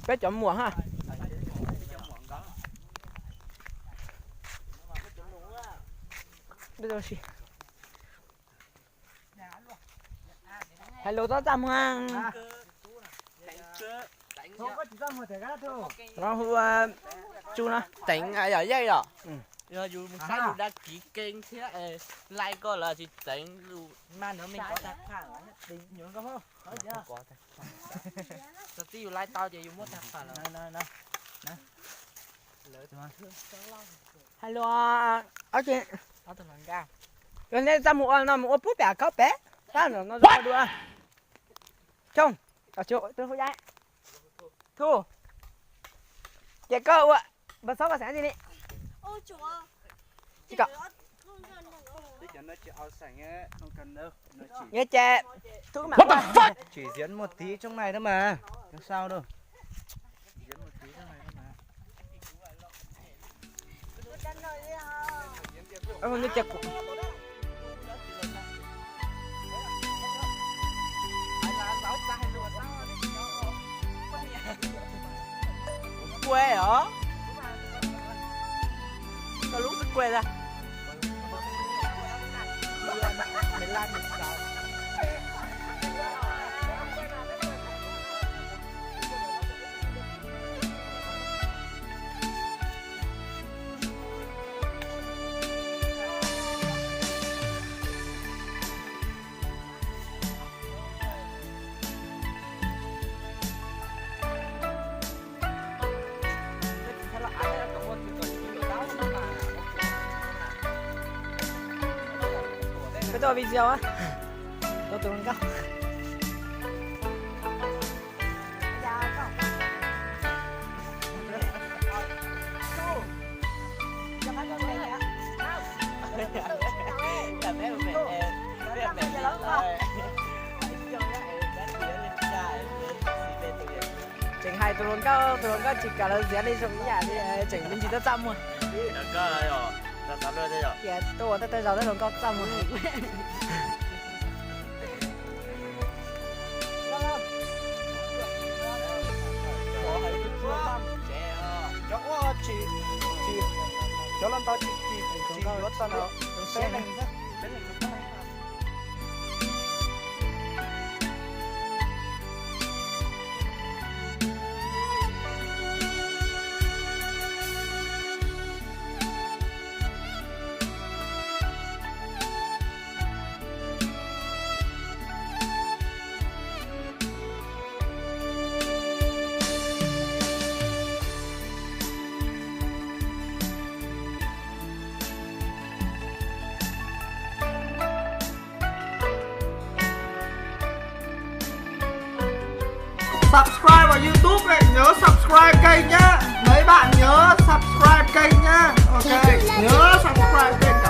Peb cov muam ha. Hais lus txaj muag. Teev yog yeej yom. Yog yus mus saib yus dag kiv keeb thiab, like koj los tsis teev yus. Txawm txij yus like tau ces yus muab tag pam lawm. Hais lus, yog nej txaj mus ua no mus ua pub pem khaub pem, tab no zoo dua. Xyoo, Thu, ces koj ua npawg txhob koj xeem dab tsi ni? Yog ces Thu, tsis Diav muaj tiv tsooj nai na mas, tsis sao rau. Kuv kuaj os. Koj lub twb kuaj a. Peb tuaj video, tau tus hluas nkauj. Tseem hais tus hluas nkauj, tus hluas nkauj tsis kam lawv ziav li zoo ib yam li, tseem me ntsis tuaj txaj muag. Tuaj ua tej tej zaus tej hluas nkauj txaj muag. Cov ua tsis, cov los ntau tsis, tsis yuav txog peb leeg. Subscribe vào YouTube này, nhớ subscribe kênh nhá. Mấy bạn nhớ subscribe kênh nhá. Ok, nhớ subscribe kênh.